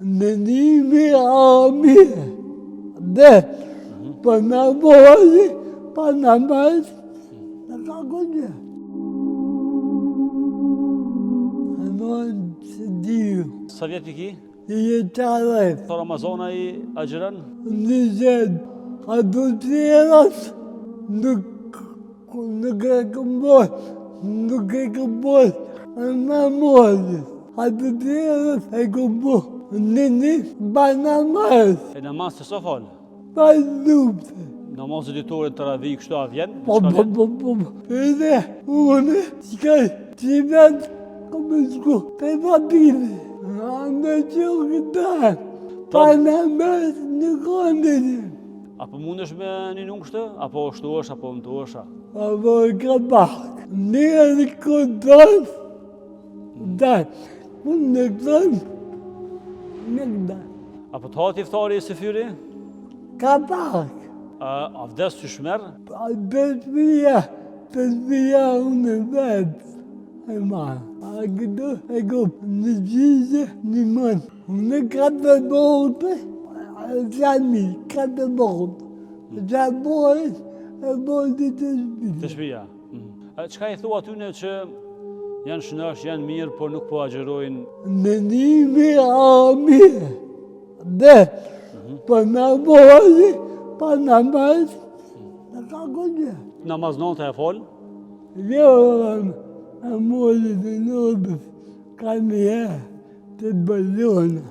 Menimi a mirë, dhe për namazi, pa namaz, në ka këgjë. Në të diu. Sa vjet i ki? I e qarët. Sa Ramazana i agjëron? 20. A do të tjerat, nuk, nuk e këmboj, nuk e këmboj, namazit. A të tjerat e këmboj, në një pa namaz. E namaz të sa falë? Pa luftë. Namazi ditore në teravi, kështu a vjen? Po, Çka po, vjen? po, po, po. Edhe unë, çka, që vetë, kam e shku, të babini. A me që këta, pa namaz nuk ka ndëgjim. Apo mundesh me një nung kështu? Apo ashtu është, apo më është? Apo ka pak. Njerë këtën, da, unë në këtën, nuk da. Apo të hati iftari e syfyri? Ka pak. A, a vdes që shmerr? A besmija, besmija unë vetë e marrë. A këtu e kup në gjizë një mën. Unë ka të botë, xhami, ka të botë. Gja bojt, e bojt të shpia. Të shpia. Mm. A, Çka i thua atyne që janë shëndosh, janë mirë, por nuk po agjërojnë? Menimi a mirë, dhe për namazi, pa namaz, në ka këgjë. Namaz nante e fal? Jo, e mori të notës, ka një herë të bëllona.